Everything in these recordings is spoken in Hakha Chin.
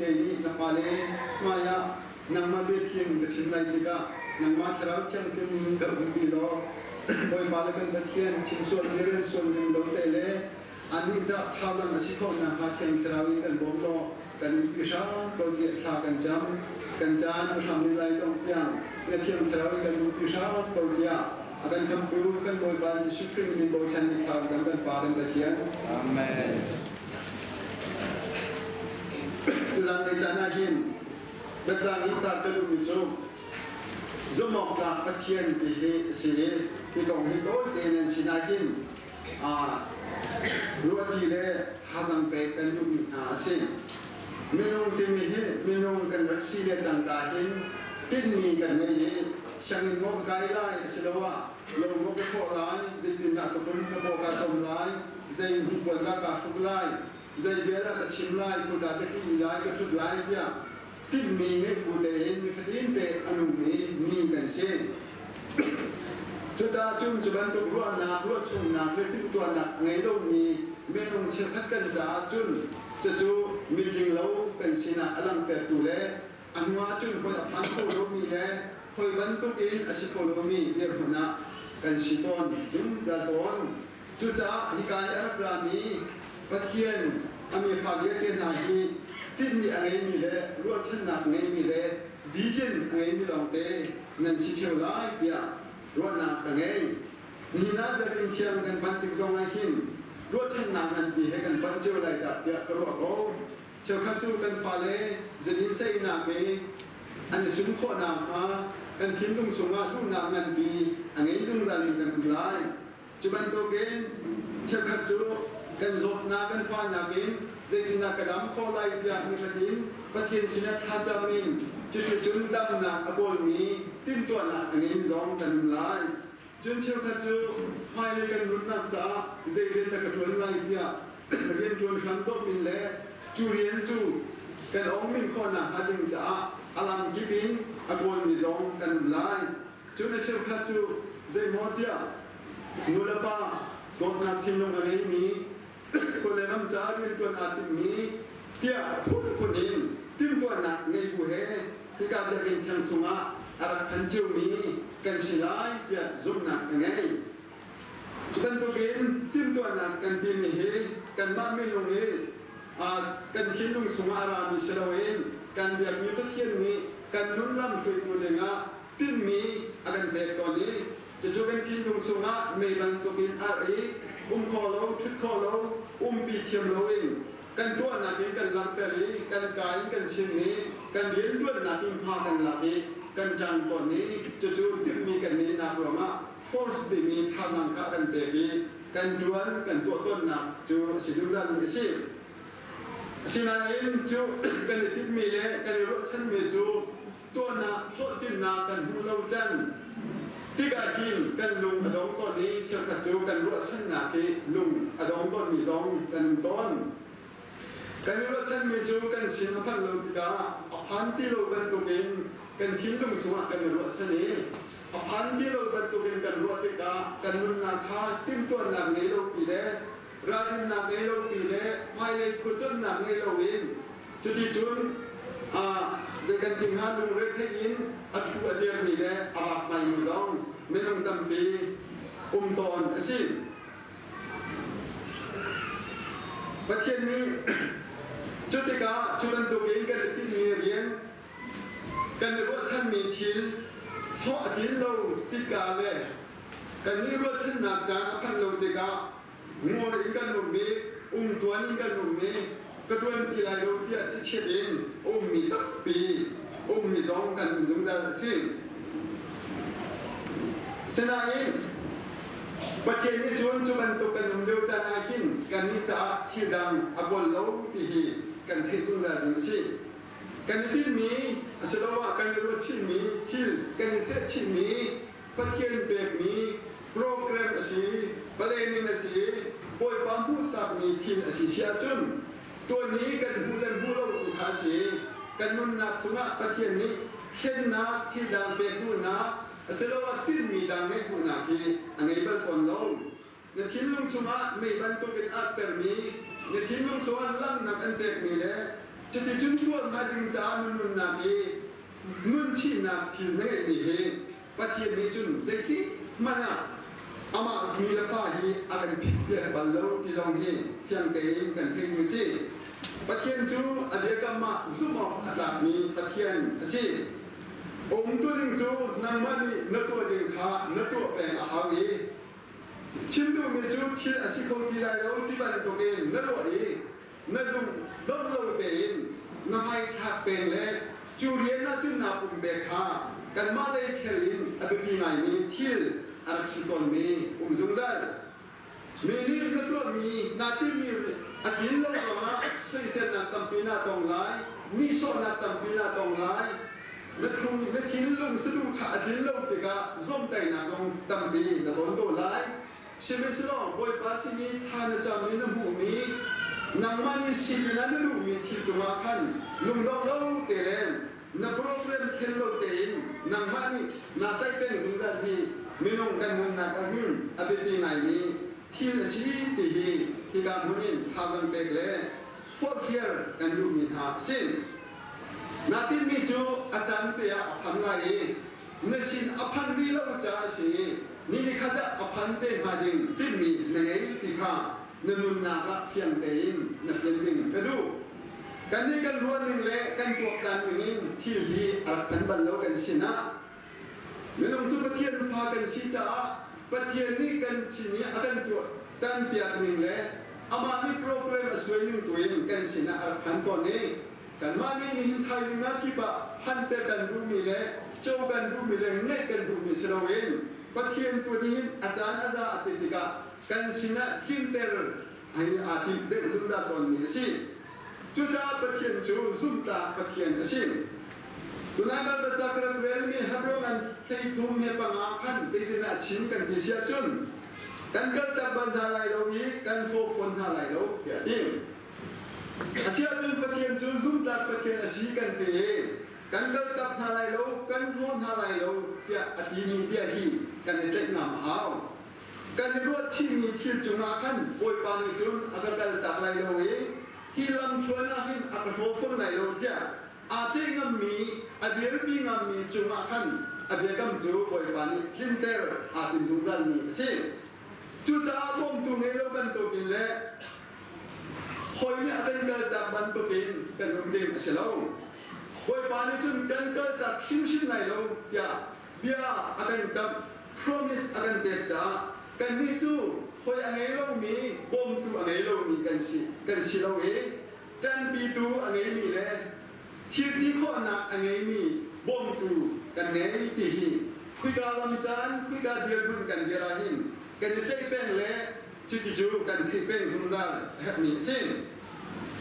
Kei nih na fale hmaiah nangmah biathiang ka chim lai tikah nangmah Thlarau Thianghlim in ka umpi law Bawipa le kan Pathian chim sual mi rel sual ning lo te le annih cah thazaang a si khawh nakhnga Thiang Thlarau in kan bawm law kan umpi hram ko tiah thla kan cam. Kan caan a hram in lai dongh tiang na Thiang Thlarau in kan umpi hram ko tiah a kan khamtu kan Bawipa Jesuh Khrih min bochan in thla kan cam kan Pa kan Pathian. Amen. Tuzan lei caan ah hin biatlang i tar kan ummi cu zumhawktlak Pathian ti hi a si i hi kong hi tawi tein an sinah hin ruahṭi le thazang pek kan duhmi hna a si. Minung timi hi minung kan rak si le cangka hin tinhmi kan ngei i sianginn maw ka kai lai asiloah lo maw ka thlawh lai, zeitindah ka pum ka paw kaa cawm lai, zei hmuhkuan dah kaa hruk lai, zei bia dah ka chim lai, khua ka ti lai, ka ṭhut lai tiah timhmi ngeih bu tein nifatin te a nungmi mi kan si. Cucaah cun cu bantuk ruahnak, ruahchungnak le timhtuahnak a ngei lomi minung cheukhat kan caah cun cucu mitling lo kan sinak a langhtertu le a hnu ahcun hoi a phan kho lomi le hoi bantuk in a si kho lomi dirhmun ah kan si tawn zungzal tawn. Cucaah hika i a rak rami Pathian a mifa vialte hna hi tinhmi a ngeimi le ruahchannak ngeimi le vision a ngeimi lawngte nan si ṭheo lai tiah ruahnak ka ngei. Nihin ah biakinn thiang kan panh tik zong ah hin ruahchannak nganpi he kan panh cio lai dah tiah ka ruah ko. Cheukhat cu kan fale zudin saihnak i an i sum khawh nakhnga kan thinlung chungah duhnak nganpi a ngei zungzal in kan um lai. Cu bantukin cheukhat cu kan zawtnak kan fahnak in zeitindah ka dam khawh lai tiah nifatin Pathian sinah thlacam in cuticun damnak a kawlmi timhtuahnak a ngeimi zong kan um lai. Cun cheukhat cu hmailei kan nunnak caah zei rian dah ka ṭuan lai tiah rian ṭuan hram dawp in le cu rian cu kan awngmin khawh nakhnga ding caah a lam kip in a kawlmi zong kan um lai. Cun a cheukhat cu zeimaw tiah nulepa dawtnak thinlung a ngeimi khua le ram caah rianṭuan aa timmi tiah phunphun in timhtuahnak ngei bu he hika biakinn thiang chungah a rak phan ciomi kan si lai tiah zumhnak ka ngei. Cu bantukin timhtuahnak kan timi hi kanmah minung i kan thinlung chungah a rami si loin kan biakmi Pathian nih kan nun lam hruaitu dingah tinhmi a kan pek tawn i cucu kan thinlung chungah mei bantukin arh i um kho lo, ṭhut kho lo, umpi thiam loin kan tuahnak in kan langhter i kan ka in kan chim i kan rianṭuannak in hma kan lak i kan ṭang tawn i cucu timhmi kan ngeihnak ruangah force timi thazaang kha kan pek i kan ṭuan kan tuah tawnnak cu a si zungzalmi a si. Asinain cu kan i timhmi le kan i ruahchanmi cu tuahnak hlawhtlinnak kan hmuh lo can tikah hin kan lung a dong tawn i cheukhat cu kan ruahchannak hi lung a dong tawnmi zong kan um tawn. Kan i ruahchanmi cu kan sin a phanh lo tikah a phan ti lo bantukin kan thinlung chungah kan i ruahchan i a phan ti lo bantukin kan ruah tikah kan nunnak kha timhtuahnak ngei lo pi le ralrinnak ngei lo pi le hmailei khuacuanhnak ngei loin Cuticun zei kan ti hnga lungretheih in a ṭhu a dirmi le a vakvaimi zong minung tampi um tawn a si. Pathian nih cu tikah cu bantukin kan i tinhmi rian kan i ruahchanmi thil hlawh a tlin lo tikah le kan i ruahchannak caan a phanh lo tikah Ngor in kan um i umtuan in kan um i ka ṭuan ti lai lo tiah thichiat in ummi tampi ummi zong kan um zungzal a si. Sinain Pathian nih cun cu bantuk kan um lio caan ah hin kannih caah thil dang a kawl lo ti hi kan theih zungzal ding a si. Kan i tinhmi asiloah kan i ruahchihmi thil kan i serchihmi Pathian pekmi program a si, planning a si, Bawipa hmuhsakmi thil a si si ahcun tuan i kan hmuh le hmuh lo tu kha a si. Kan nunnak chungah Pathian nih thlennak, thil dang pek duhnak, asiloah tinhmi dang ngeih duhnak hi a ngei bal tawn lo. Na thinlung chungah mei bantukin aattermi, na thinlung chungah lamnak an pekmi le Cuticun tuah hnga ding caah na nunnak i nunchihnak thil na ngeihmi hi Pathian nih cun zeitik hmanh ah amah mi le fa hi a kan phitpiak bal lo ti zong hi fiang tein kan theihmi a si. Pathian cu a biakam ah zumh awk a tlakmi Pathian a si. Umtuning cu nangmah nih na tuah ding kha na tuah peng a hau i chim duhmi cu thil a si kho ti lai lo ti bantukin na ruah i na lung dongh lo tein na hmaithlak peng le cu rian ah cun naa pumpek kha kanmah lei khel in a biapi ngaimi thil a rak si tawnmi um zungzal. Mi nih na tuahmi naa timhmi a tlin lo ruangah soiselnak tampi naa tong lai, nihsawhnak tampi naa tong lai. Na thung na thinlung saduhthah a tlin lo tikah zawmtaihnak zong tampi na ton ko lai. Sihmanhsehlaw Bawipa sin i thla na cam i na hmuhmi nangmah nih sinin ah na duhmi thil cungah khan lungdong lo te le na program thlen lo tein nangmah nih naa tlaih peng zungzal hi minung kan nunnak ah hin a biapi ngaimi thil a si ti hi hika hmun in thazaang pek le forhfial kan duhmi hna a si. Naa tinhmi cu a caan te ah a phan lai i na sin a phan rih lo caah a si i ni nikhat ah a phan te hnga ding tinhmi na ngei ti kha na nunnak ah fiang tein na fian ding ka duh. Kannih kan ruahning le kan tuaktan ningin thil hi a rak phan bal lo kan sinah. Minung cu Pathian fa kan si caah Pathian nih kan sin i a kan tuah tanpiak ning le amah nih program a suai ning tu in kan sinah a rak phan tawn i kanmah nih nihin thaizing ah kip ah phanter kan duhmi le co kan duhmi le ngeih kan duhmi si loin Pathian tu nih hin a caan a za a ti tikah kan sinah tlinter hei aa timh deuh zungzal tawnmi a si. Cucaah Pathian cu zumhtlak Pathian a si. Tunai Baibal ca ka rak relmi Hebrew ngan 33 he panga khan zeitindah a chim kan ti si ahcun kan kaltak bal hna lai lo i kan hlaw fawn hna lai lo tiah a ti. Asiahcun Pathian cu zumhtlak Pathian a si kan ti i kan kaltak hna lai lo, kan hlaw hna lai lo tiah a timi bia hi kan i tlaih ngam a hau. Kan i ruah chihmi thil cungah khan Bawipa nih cun a ka kaltak lai lo i hi lamthluan ah hin a ka hlaw fawn lai lo tiah aa ceih ngammi, a dirpi ngammi cungah khan a biakam cu Bawipa nih tlinter aa tim zungzalmi a si. Cucaah bawmtu ngei lo bantukin le hawi nih a kan kaltak bantukin kan um ding a si lo. Bawipa nih cun kan kaltak hrimhrim lai lo tiah bia a kan kamh, promise a kan pek caah kannih cu hawi a ngei lomi, bawmtu a ngei lomi kan si, kan si lo i ṭanpitu a ngeimi le thil ti khawhnak a ngeimi bawmtu kan ngei ti hi khuika lam caan, khuika dirhmun kan dir ahhin kan i tlaih peng le cuti cu kan theih peng zungzal a herhmi a si.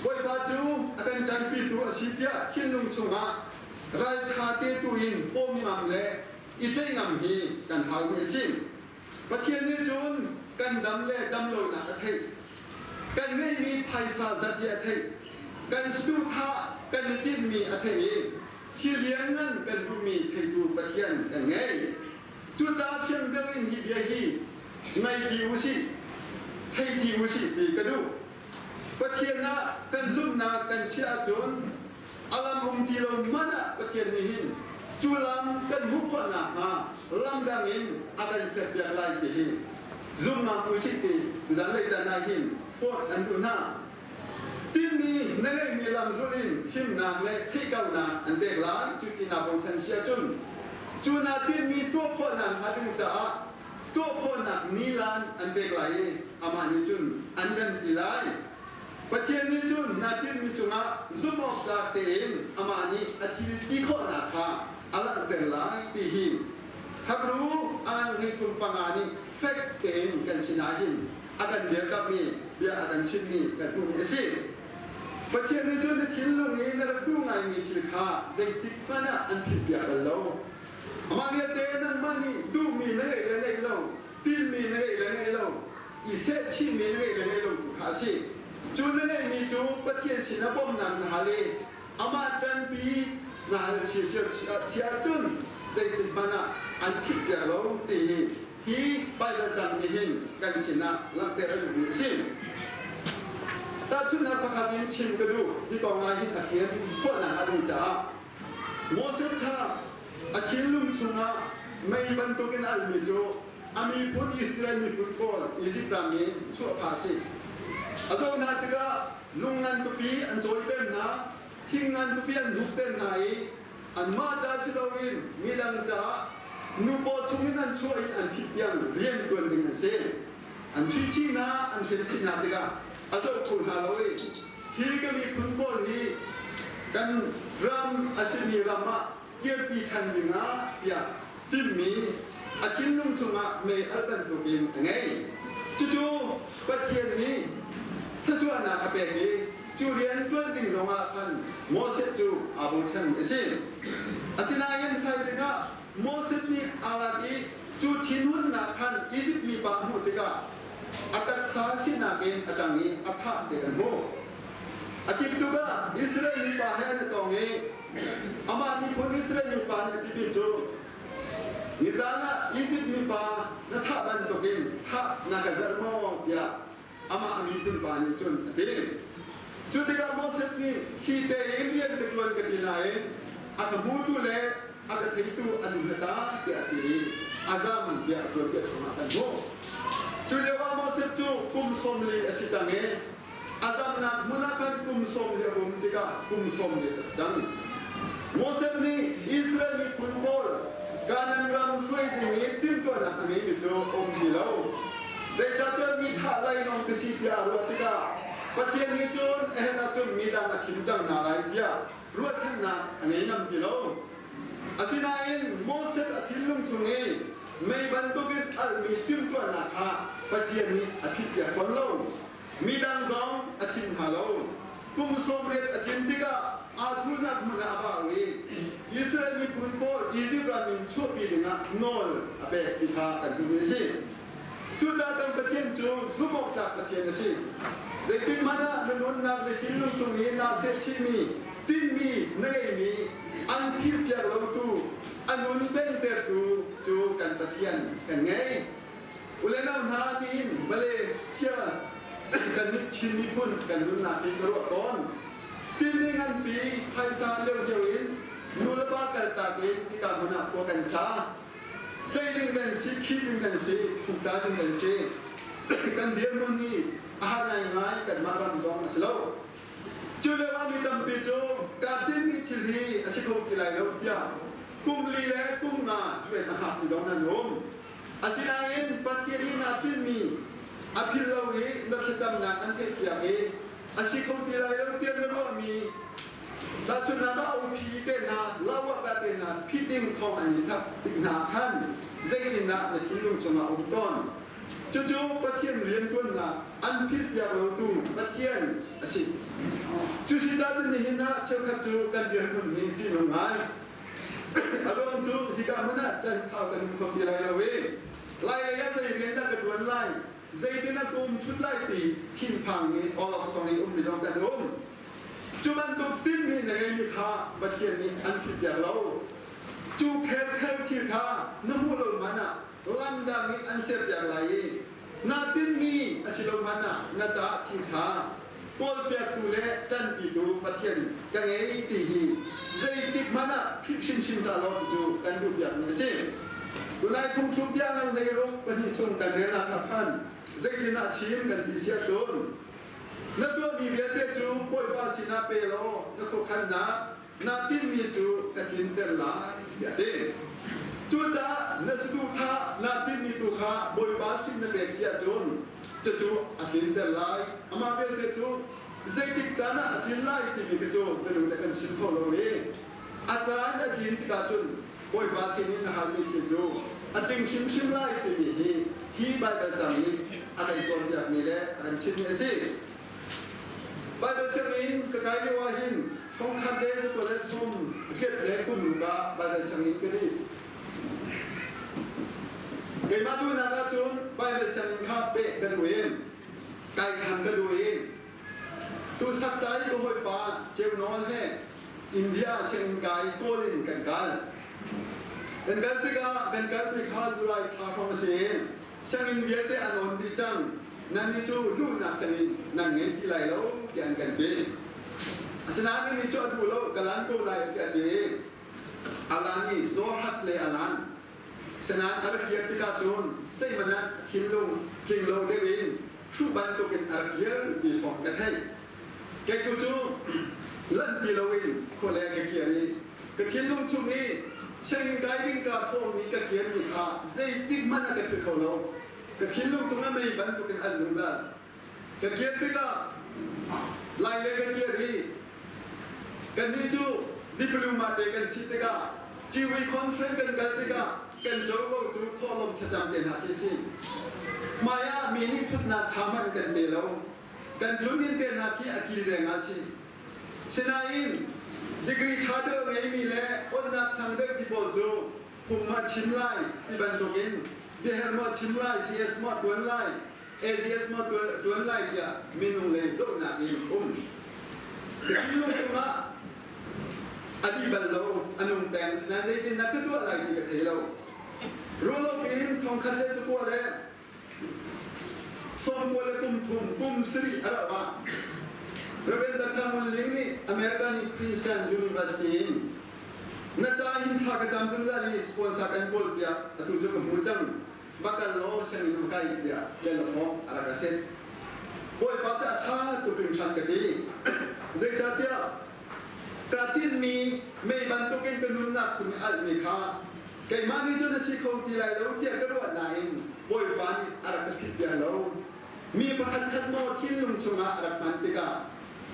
Bawipa cu a kan ṭanpitu a si tiah thinlung chungah ralṭha te tu in pawm ngam le i tlaih ngam hi kan haumi a si. Pathian nih cun kan dam le dam lonak a theih. Kan ngeihmi phaisa zat hi a theih. Kan saduhthah kan i tinhmi a theih i thil lianngan kan duhmi theitu Pathian kan ngei. Cucaah fiang deuh in hi bia hi ngaiṭi u sih, theiṭi u sih ti ka duh. Pathian ah kan zumhnak kan chiah ahcun a lam um ti lo hmanh ah Pathian nih hin cu lam kan hmuh khawh nakhnga lam dang in a kan serpiak lai ti hi zum ngam u sih ti zanlei caan ah hin forh an duh hna. Tinhmi na ngeihmi lam zulh in fimnak le theihkauhnak an pek lai cu ti naa bochan si ahcun cu naa tinhmi tuah khawhnak hnga ding caah tuah khawhnak nilan an pek lai i amah nih cun an ṭanpi lai. Pathian nih cun naa tinhmi cungah zumhawktlak tein amah nih a thil ti khawhnak kha a langhter lai ti hi Hebru a ngan hleikhun panga nih fek tein kan sinah hin a kan dirkamh i bia a kan chimhmi kan hmuhmi a si. Pathian nih cun na thinlung i na rak duh ngaimi thil kha zeitik hmanh ah an philhpiak bal lo. Amah vialte nangmah nih duhmi na ngeih le ngeih lo, tinhmi na ngeih le ngeih lo, i sehchihmi na ngeih le ngeih lo tu kha a si. Cu na ngeihmi cu Pathian sinah bawmhnak na hal i amah ṭanpi na hal si si ahcun zeitik hmanh ah an philhpiak lo ti hi hi Baibal cang nih hin kan sinah langhter a duhmi a si. Tahchunhnak pakhat in chim ka duh. Hi kong ah hin a fian khawhnak a ding caah Moses kha a thinlung chungah mei bantukin a almi cu a miphun Israel miphun pawl Izipt ram in chuah kha a si. A zoh hna tikah lung ngan pipi an cawiter hna, thing ngan pipi an hukter hna i anmah ca si loin midang caah nupaw chungin an chuah in an thih tiang rian ṭuan ding an si. An chuih chih hna, an hril chih hna tikah a zoh kho hna lo i hi ka miphun pawl hi kan ram a simi ram ah kirpi ṭhan ding ah tiah timhmi a thinlung chungah mei alh bantukin a ngei. Cucu Pathian nih thluachuahnak a pek i cu rian ṭuan ding zongah khan Moses cu aa bochan a si. Asinain thaizing ah Moses nih aa lak i cu thinhunnak khan Izipt mipa a hmuh tikah a taksa sinak in a ṭang i a thah ti kan hmuh. A kiptuk ah Israel mipa he an i tong i amah miphun Israel mipa nih a timi cu nizan ah Izipt mipa na thah bantukin thah na ka zalh maw tiah amah a miphun pa nih cun a ti. Cu tikah Moses nih hi tein rian ka ṭuan ka ti nain a ka hmutu le a ka theitu an um hata tiah a ti i a zam tiah a tuanbia chungah kan hmuh. Cu lioah Moses cu kum 40 a si cang i a zamnak hmun ah khan kum 40 a um tikah kum 40 a si cang. Moses nih Israel miphun pawl Kanaan ram hruai ding i timhtuahnak a ngeimi cu a um ti lo. Zeicahtiah mi thah lainawng ka si tiah a ruah tikah Pathian nih cun a herh ahcun mi dang a thim cang hna lai tiah ruahchannak a ngei ngam ti lo. Asinain Moses a thinlung chung i mei bantukin alhmi timhtuahnak kha Pathian nih a phitpiak fawn lo. Midang zong a thim hna lo. Kum 80 a tlin tikah aa thulnak hmun ah a vau i Israel miphun pawl Izipt ram in chuahpi dingah nawl a pek ti kha kan hmuhmi a si. Cucaah kan Pathian cu zumhawktlak Pathian a si. Zeitik hmanh ah na nunnak na thinlung chung i naa serchihmi, tinhmi na ngeimi an philhpiak lotu, a nun pengtertu cu kan Pathian kan ngei. Ulenau hna nihin Malaysia kan nih Chin miphun kan nunnak hi ka ruah tawn. Timi nganpi phaisa lio in nu le pa kaltak in hika hmun ah khua kan sa. Tlei ding kan si, khi ding kan si, thongtla ding kan si. Kan dirhmun hi a har ngaingai kanmah ram zong a si lo. Cu lio ah mi tampi cu kaa tinhmi thil hi a si kho ti lai lo tiah kum li le kum nga cuan a hngakmi zong nan um. Asinain Pathian nih naa tinhmi a philh lo i na thlacamnak an theihpiak i a si kho ti lai lo tiah na ruahmi tahchunhnak ah uphi te hna, lawaka te hna phit ding thawng an i thak tik hna khan zeitindah na thinlung chungah um tawn? Cucu Pathian rianṭuannak an philhpiak lotu Pathian a si. Cu si caah nihin ah cheukhat cu kan dirhmun hi ṭihnung ngai. A ruang cu hika hmun ah can sau kan um kho ti lai lo i Lailei ah zei rian dah ka ṭuan lai, zeitin a kum ṭhut lai ti thinphang i awlok in ummi zong kan um. Cu bantuk tinhmi na ngeimi kha Pathian nih an philhpiak lo. Cu kherkhel thil kha na hmuh lo hmanh ah lamdang in an serpiak lai i naa tinhmi a si lo hmanh ah na caah thil ṭha kawlpiaktu le ṭanpitu Pathian ka ngei ti hi zeitik hmanh ah philh hrimhrim hlah law cucu kan duhpiakmi a si. Tunai phungthluk bia ngan hleiruk pahnih chung kan rel ah khan zeitin ah chim kan ti si ahcun na tuahmi vialte cu Bawipa sinah pe law na khuakhannak naa tinhmi cu ka tlinter lai tiah a ti. Cucaah na saduhthah naa tinhmi tu kha Bawipa sin na pek si ahcun cucu a tlinter lai. Amah belte cu zeitik caan ah a tlin lai timi khi cu minung nih kan chim kho lo i a caan a tlin tikah cun Bawipa sinin na halmi thil cu a tling hrimhrim lai timi hi hi Baibal cang nih a kan cawnpiakmi le a kan chimmi a si. Baibal sianginn ka kai lio ahhin thongkhat le zakua le 80 le kum ruk ah Baibal sianginn ka dih. Keimah duhnak ahcun Baibal sianginn kha peh ka duh in kai khan ka duh i tu sakta i ka hawipa Ceu Nawl he India sianginn kai kawl in kan kal. Kan kal tikah kan kalpi kha July thla hrawng a si i sianginn vialte an on dih cang. Nannih cu luhnak sangin nan ngei ti lai lo tiah an kan ti. Asinain anih cu a duh lo, ka lan ko lai tiah a ti. Alan i Zohat le Alan. Sinain a rak kir tikah cun seimanat thinlung tling lo deuh in hruh bantukin a rak kir ti thawng ka theih. Kei tu cu lanh ti loin khuale ka kir i ka thinlung chung i sianginn kai ding kaa thawhmi ka kirmi kha zeitik hmanh ah ka philh kho lo. Ka thinlung cung ah mei bantukin an zungzal. Ka kir tikah Lai le ka kir i kannih cu diploma te kan si tikah Ciwi conference kan kal tikah kan covo cu thawhlawm thlacam te hna khi si. Hmai ah mi nih thutnak tha hmanh kan pe lo. Kan tluninn te hna khi a kilveng ah si. Sinain degree ṭha deuh a ngeimi le onnak sang deuh ti pawl cu phung ma chim lai ti bantukin biaher maw chim lai, CS maw ṭuan lai, AGS maw ṭuan lai tiah minung lei zohnak in um. Thinlung cungah a dih bal lo, a nung peng sinain zeitindah ka tuah lai ti ka thei lo. Ruahlo piin thongkhat le tukua le 90 le kum thum kum sarih a rauh ah Reverend Dr. Ngun Ling nih American Christian University in na ca hin thla ka cam zungzal i sponsor kan kawl piak atu cu ka hmu cang va kal law sianginn va kai tiah telephone a rak a set. Bawipa cu a tha tuk hringhran ka ti. Zeicahtiah ka tinhmi mei bantukin ka nunnak chung i alhmi kha keimah nih cun a si kho ti lai lo tiah ka ruah nain Bawipa nih a rak ka phit piak lo. Mi pakhat khat maw thinlung chungah a rak hman tikah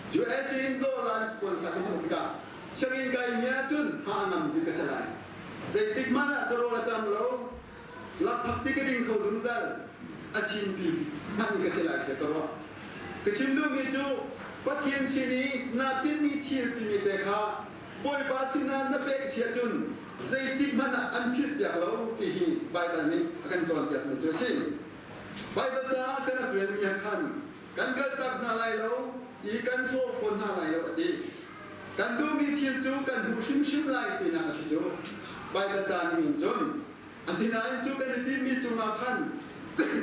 US in dollar sponsor ka hmuh tikah sianginn kai mi ahcun hma a ngam bik ka si lai. Zeitik hmanh ah ka rawl a ṭam lo, lakphak ti ka ding kho zungzal, a sinpi hman ka si lai tiah ka ruah. Ka chim duhmi cu Pathian sin i naa tinhmi thil timi te kha Bawipa sinah na pek si ahcun zeitik hmanh ah an philhpiak lo ti hi Baibal nih a kan cawnpiakmi cu a si. Baibal caah kan rak relmi ah khan kan kaltak hna lai lo i kan hlaw fawn hna lai lo a ti. Kan duhmi thil cu kan hmu hrimhrim lai tinak a si cu. Baibal ca ning in cun asinain cu kan i timmi cungah khan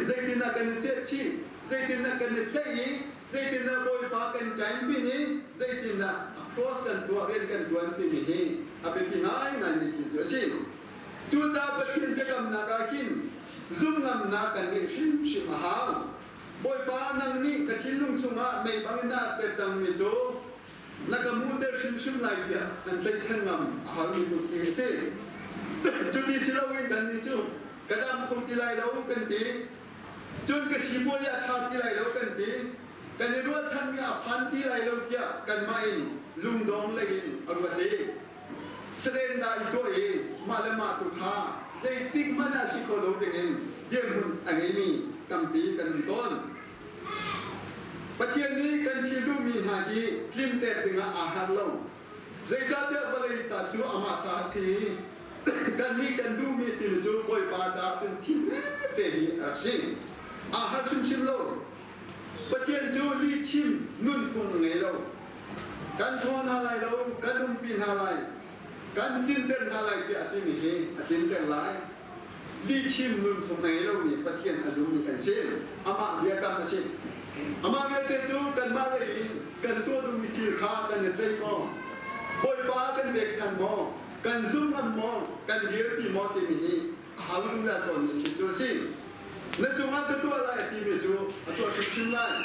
zeitindah kan i sehchih, zeitindah kan i tlaih i zeitindah Bawipa kan ṭainpin i zeitindah a cross kan tuah rian kan ṭuan timi hi a biapi ngaingaimi thil cu a si. Cucaah Pathian biakamnak ah hin zumhngamnak kan ngeih hrimhrim a hau. Bawipa nang nih ka thinlung chungah mei bangin na pek cangmi cu na ka hmuhter hrimhrim lai tiah an tlaihchan ngam a haumi tuk ti a si. Cuti si loin kannih cu ka dam kho ti lai lo kan ti. Cun ka sipuai a ṭha ti lai lo kan ti. Kan i ruahchanmi a phan ti lai lo tiah kanmah in lungdong lei in a ruat i surrender i tuah i mah le mah tu kha zeitik hmanh ah si kho lo dingin dirhmun a ngeimi tampi kan um tawn. Pathian nih kan thil duhmi hna hi tlinter dingah aa harh lo. Zeicahtiah vawlei ta cu amah ta a si i kannih kan duhmi thil cu Bawipa caah cun thil te hi a rak si. Aa harh hrimhrim lo. Pathian cu lihchim nunphung a ngei lo. Kan thaw hna lai lo, kan umpi hna lai, kan tlinter hna lai tiah a timi hi a tlinter lai. Lihchim nunphung a ngei lomi Pathian a zummi kan si. Amah biakam a si. Amah vialte cu kanmah lei in kan tuah duhmi thil kha kan i tlaih maw? Bawipa kan pekchanh maw? Kan zum ngam maw? Kan dirpi maw timi hi a hau zungzal tawnmi thil cu a si. Na cungah ka tuah lai a timi cu a tuah hrimhrim lai.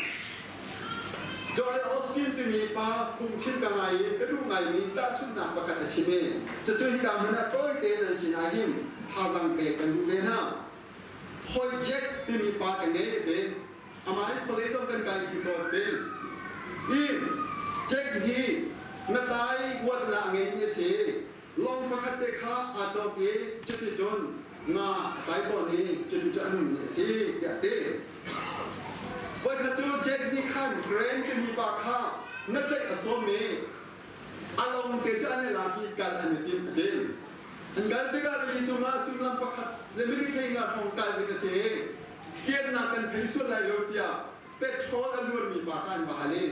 Joel Osteen timi pa phungchim ka ngai i ka duh ngaimi tahchunhnak pakhat a chim i cucu hika hmun ah tawi tein an sinah hin thazaang pek kan duh ve hna. Hoi Jack timi pa ka ngei a ti. Amah hi khualei zong kan kai ti tawn te. Hi Jack hi ngatlai huatnak a ngeimi a si. Lawng pakhat te kha aa cawk i cuticun nga a tlai tawn i cuticun a nunmi a si tiah a ti. Voikhat cu Jack nih khan Grant timi pa kha na tlaih a sawm i a lawng te cu an i lak i kal an i tim a ti. An kal tikah rili cungah sullam pakhat le minute 15 hrawng kal ding a si i kiannak kan thei sual lai lo tiah petrol a zuarmi pa kha an va hal i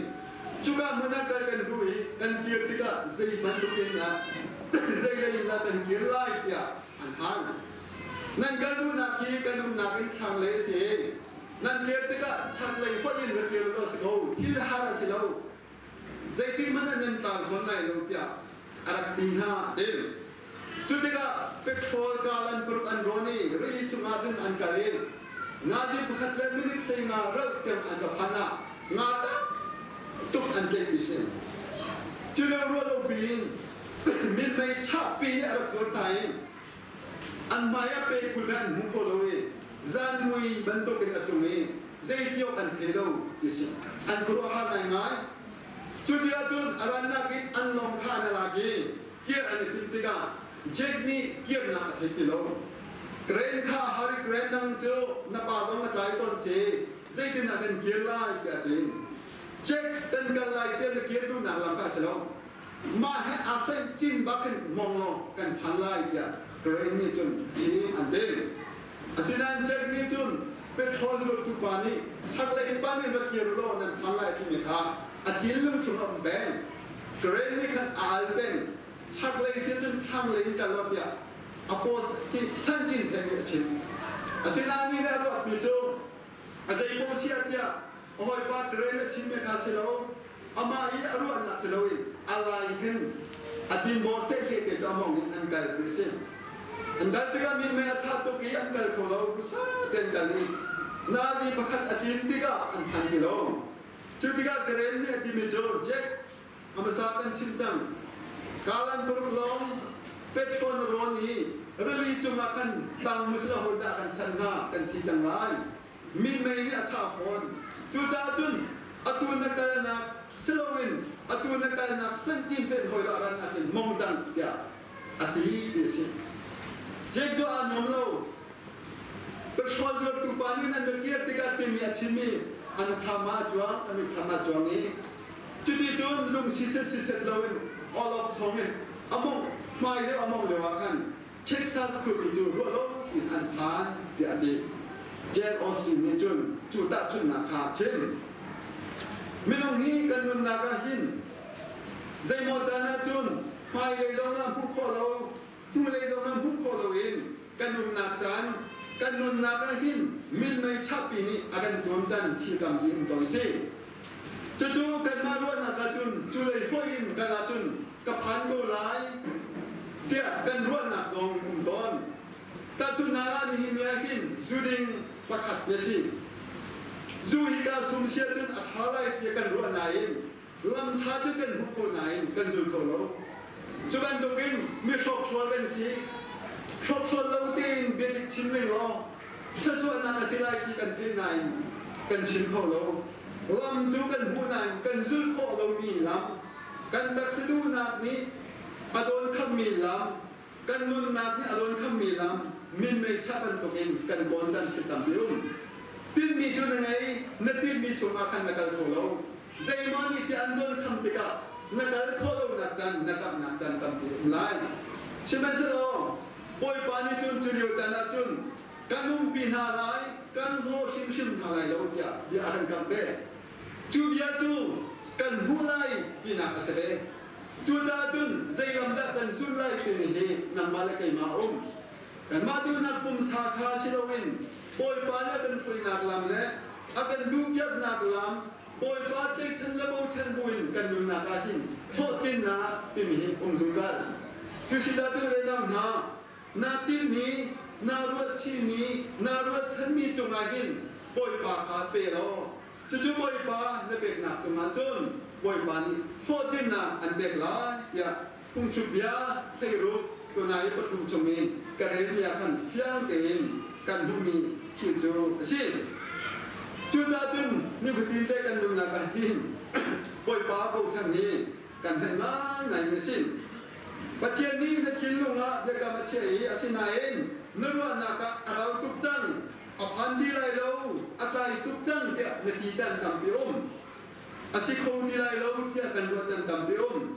cuka hmun ah kal kan duh i kan kir tikah zei bantuk in dah zei lei in dah kan kir lai tiah an hal. Nan kal duhnak hi kan umnak in thlanglei a si. Nan kir tikah chaklei hoih in ra kir law si ko, thil har a si lo. Zeitik hmanh ah nan tlau fawn lai lo tiah a rak ti hna a ti. Cu tikah petrol kalan paruk an rawn i rili cungah cun an kal i ngazi pakhat le minute 15 rauh tiang an va phan ah nga tam tuk an tlaih ti si. Cu lio ruah lo piin minmei chahpi nih a rak zuar hna i an hmai ah pe 20 he an hmu kho lo i zan mui bantukin a tlung i zeitiawk an thei lo ti si. An khuaruahhar ngaingai. Cu ti ahcun a rannak in an lawng kha an lak i kir an i timh tikah Jake nih kirnak a thei ti lo. Crane kha Harry Crane dang cu na pa zong na tlai tawn si zeitin ah kan kir lai tiah a ti. Jake kan kal lai tiah na kir duhnak lam kha a si lo. Mah he aa sanh cin bak in mong law kan phan lai tiah Crane nih cun chim an ti. Asinain Jack nih cun petrol zuartu pa nih chaklei pan in ra kir law nan phan lai timi kha a thinlung chung a um peng. Crane nih khan a al peng. Chaklei si cun thlanglei in kal law tiah a paw san cin theng nih a chim. Asinain nih a ruahmi cu a zeipaoh siah tiah a hawipa Crane a chimmi kha si lo, amah i a ruahnak si loin a lai khin a tinbaw sehle te cu a mong in an kal ti a si. An kal tikah minmei a chah tuk i an kal kho lo, duhsah te an kal i nazi pakhat a tlin tikah an phan ti lo. Cu tikah Karen nih a timi cu Jack a hmasa kan chim cang. Kalan paruk lawng petrol na rawn i rili cungah khan tang musila hawi dah kan chan hnga kan thi cang lai. Minmei nih a chah fawn. Cucaah cun atu na kalnak siloin atu na kalnak santin ten hawi lo ran ahhin mong cang tiah a ti ti a si. Jake cu aa nuam lo. Petrol zuartu pa nih nan ra kir tikah timi a chim i an thlam ah a cuang, an mitthlam ah a cuang i cuti cun lung siset siset loin awlok chong in a mongh hmai deuh a mongh lio ah khan Texas khuapi cu ruah lo in an phan tiah a ti. Jane Austen nih cun cu tahchunhnak kha a chim. Minung hi kan nunnak ah hin zeimaw caan ah cun hmailei zong ah hmuh khawh lo, hnulei zong ah hmuh khawh loin kan umnak caan, kan nunnak ah hin minmei chahpi nih a kan tuam caan thil tampi um tawn si. Cucu kanmah ruahnak ahcun cu lei hawih in kal ahcun ka phan ko lai tiah kan ruahnak zong um tawn. Tahchunhnak ah nihin ni ah hin zu ding pakhat na si. Zu hi kaa sum si ahcun a ṭha lai tiah kan ruah nain lam ṭha cu kan hmuh ko nain kan zul kho lo. Cu bantukin mi hrawkhrol kan si. Hrawkhrol lo tein biadik chim ning law thluachuahnak a si lai ti kan theih nain kan chim kho lo. Lam cu kan hmuh nain kan zulh khawh lomi lam, kan taksa duhnak nih a dawnkhammi lam, kan nunnak nih a dawnkhammi lam, minmei chah bantukin kan kawn can thil tampi um. Tinhmi cu na ngei, na tinhmi chungah khan na kal kho lo. Zeimaw nih tiah an dawnkham tikah na kal khawh lonak can, na tamnak can tampi um lai. Sihmanhsehlaw Bawipa nih cun cu lio caan ah cun kan umpi hna lai, kan hlaw hrimhrim hna lai lo tiah bia a kan kamh ve. Cu bia cu kan hmuh lai tinak a si ve. Cucaah cun zei lam dah kan zulh lai timi hi nangmah le keimah a um. Kanmah duhnak pumsa kha si loin Bawipa nih a kan hruainak lam le a kan duhpiaknak lam Bawipa tlaihchan le bochan buin kan nunnak ah hin hlawhtlinnak timi hi um zungzal. Cusicaah tu le nau hna, na tinhmi, naa ruatchihmi, naa ruatchanmi cungah hin Bawipa kha pe law, cucu Bawipa na peknak cungah cun Bawipa nih hlawhtlinnak an pek lai tiah phungthluk bia 16 tuna i pathum chung i ka relmi ah khan fiang tein kan hmuhmi thil cu a si. Cucaah cun nifatin te kan nunnak ah hin Bawipa bochan hi kan herh ngaingaimi a si. Pathian nih na thinlung ah biakam a chiah i asinain na ruahnak ah a rau tuk cang, a phan ti lai lo, a tlai tuk cang tiah na ti caan tampi um. A si kho ti lai lo tiah kan ruah caan tampi um.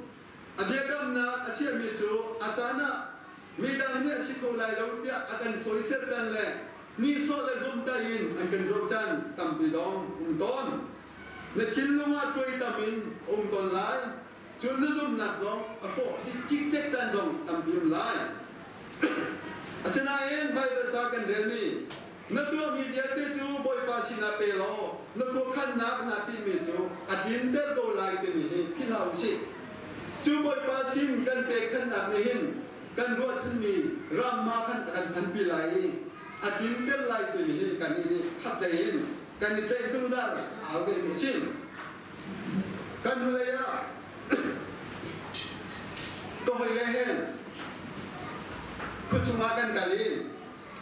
A biakamnak a chiahmi cu a caan ah midang nih a si kho lai lo tiah a kan soisel caan le nihsawh le zumtaih in an kan zoh caan tampi zong um tawn. Na thinlung ah tuaitam in um tawn lai. Cun na zumhnak zong a hrawh dih cikcek caan zong tampi um lai. Asinain Baibal ca kan relmi. Na tuahmi vialte cu Bawipa sinah pe law na khuakhannak naa tinhmi cu a tlinter ko lai timi hi philh hlah u sih. Cu Bawipa sin kan pekchanhnak nih hin kan ruahchanmi ram ah khan a kan phanpi lai i a tlinter lai timi hi kannih nih khatlei in kan i tlaih zungzal a hau vemi a si. Kan hnulei ah ka hawile he khuachung ah kan kal i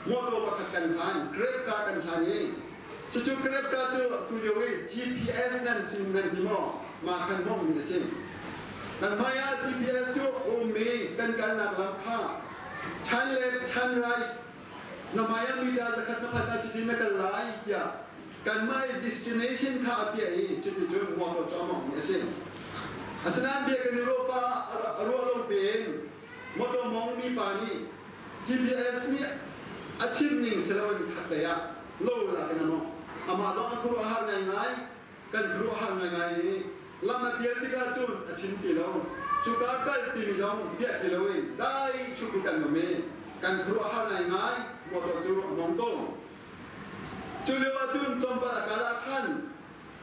motor pakhat kan hlan, Grab car kan hlan i cucu Grab car cu tu lio i GPS nan chim nan ti maw mah khan bawmhmi a si. Kan hmai ah GPS cu a ummi kan kalnak lam kha turn left, turn right na hmai ah meter zakhat na phat ah cutin na kal lai tiah kanmah i destination kha a piah i cuticun motor cu a mawngmi a si. Asinain bia kan i ruah pa a ruah lo tein motor mawngmi pa nih GPS nih a chim ning si loin khatlei ah lo lak in a mawngh. Amah zong a khuaruahhar ngaingai. Kan khuaruahhar ngaingai i lam a pial tikah cun a chim ti lo. Cuka kal timi zong piah ti loin dai ṭhup i kan um i kan khuaruahhar ngaingai. Motor cu a mawng ko. Cu lio ah cun tlawmpal a kal ah khan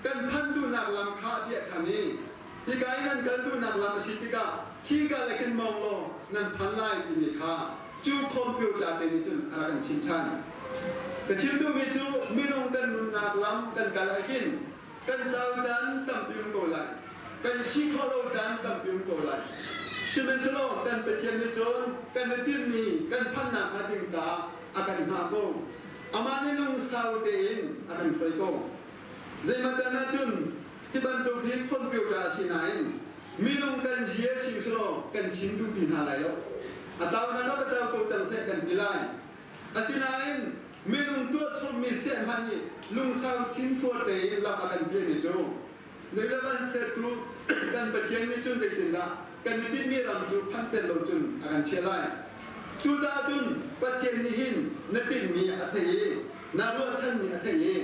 kan phanh duhnak lam kha a piah ṭhan i hika i nan kal duhnak lam a si tikah khika le khin mawng law nan phan lai timi kha cu computer te nih cun a rak kan chim ṭhan. Ka chim duhmi cu minung kan nunnak lam kan kal ah hin kan tlau caan tampi um ko lai. Kan si khawh lo caan tampi um ko lai. Sihmanhsehlaw kan Pathian nih cun kan i tinhmi kan phanhnak hnga ding caah a kan hngah ko. Amah nih lungsau tein a kan hruai ko. Zeimaw can ahcun hi bantuk hi computer a si nain minung kan zia sim selaw kan chim duh ti hna lai lo. A tlau nak ah ka tlau ko cang seh kan ti lai. Asinain minung tuah chommi seh hmanh nih lungsau thinfuar tein lam a kan piahmi cu Zeilaban sertu kan Pathian nih cun zeitindah kan i tinhmi ram cu phanter lo cun a kan chiah lai. Cucaah cun Pathian nih hin na tinhmi a theih i na ruahchanmi a theih i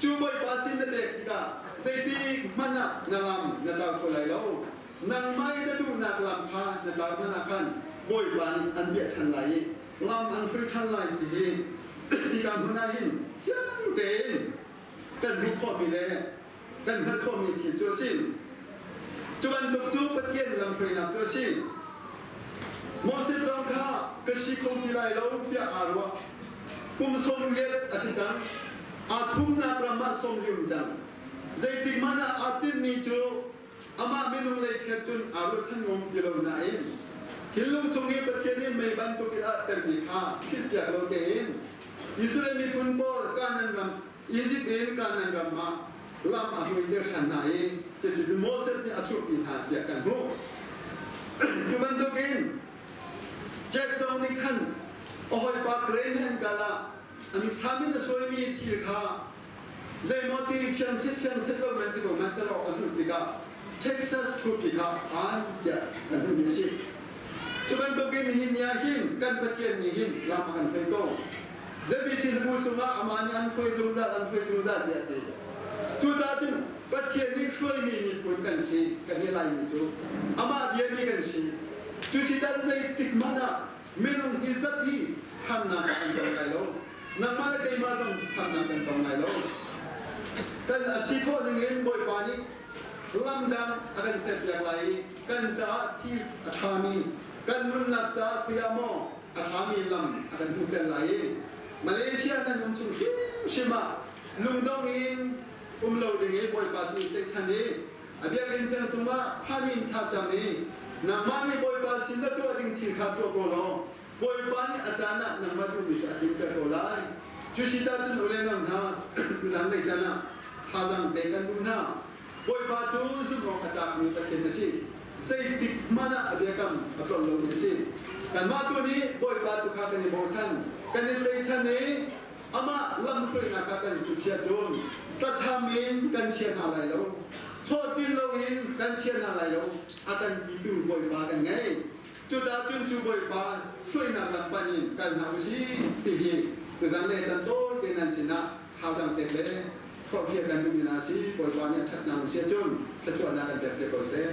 cu Bawipa sin na pek tikah zeitik hmanh ah na lam na tlau kho lai lo. Nangmah i na duhnak lam kha na tlau hmanh ah khan Bawipa nih an biah ṭhan lai i lam an hrui ṭhan lai ti hi hika hmun ah hin fiang tein kan hmuh khawhmi le kan hngalh khawhmi thil cu a si. Cu bantuk cu Pathian lamhruainak cu a si. Moses zong kha ka si kho ti lai lo tiah aa ruah. Kum sawm liat a si cang. Aa thumnak ram ah sawm li um cang. Zeitik hmanh ah aa tinhmi cu amah minung lei kher cun aa ruahchan ngam ti lo nain thinlung chung i Pathian nih mei bantuk in a termi kha philhpiak lo tein Israel miphun pawl Kanaan ram Izipt in Kanaan ram ah lam a hruaiter ṭhan hna i cucu Moses nih a chuahpi hna tiah kan hmuh. Cu bantukin Jack zong nih khan a hawipa Gray nih an kal ah a mitthlam in a suaimi thil kha zeimaw ti fiang set fiang set lo man si ko hmanhsehlaw a zulh tikah Texas khuapi kha a phan tiah kan hmuhmi a si. Cu bantukin nihin ni ah hin kan Pathian nih hin lam a kan hruai ko. ZBC hlabu cungah amah nih an hruai zungzal, an hruai zungzal tiah a ti. Cucaah cun Pathian nih hruaimi miphun kan si, kan i Laimi cu. Amah biami kan si. Cu si tan zeitik hmanh ah minung hi zat hi harnak kan tong lai lo. Nangmah le keimah zong harnak kan tong lai lo. Kan a si khawh ningin Bawipa nih lamdang a kan serpiak lai i kan caah thil a ṭhami kan nunnak caah khuiah maw a ṭhami lam a kan hmuhter lai i Malaysia nan um chung hrimhrim ah lungdong in um lo ding i Bawipa tu tlaihchan i a biakinn tiang cungah phan in thlacam i nangmah nih Bawipa sin na tuah ding thil kha tuah ko law Bawipa nih a caan ah nangmah duhmi cu a tlinter ko lai. Cu si ta cun ule nau hna, tuzan lei caan ah thazaang pek kan duh hna. Bawipa cu zumh awk a tlakmi Pathian a si. Zeitik hmanh ah a biakam a tlolh lomi a si. Kanmah tu nih Bawipa tu kha kan i bochan, kan i tlaihchan i amah lamhruainak kha kan i chia cun thlacham in kan chia hna lai lo. Hlawhtlin loin kan chia hna lai lo. A kan titu Bawipa kan ngei. Cucaah cun cu Bawipa hruainak lam panh in kal hna usih ti hi tuzan le can tawi te nan sinah thazaang pek le forhfial kan duhmi hna a si. Bawipa nih a ṭhatnak um siah cun thluachuahnak kan pek te ko seh.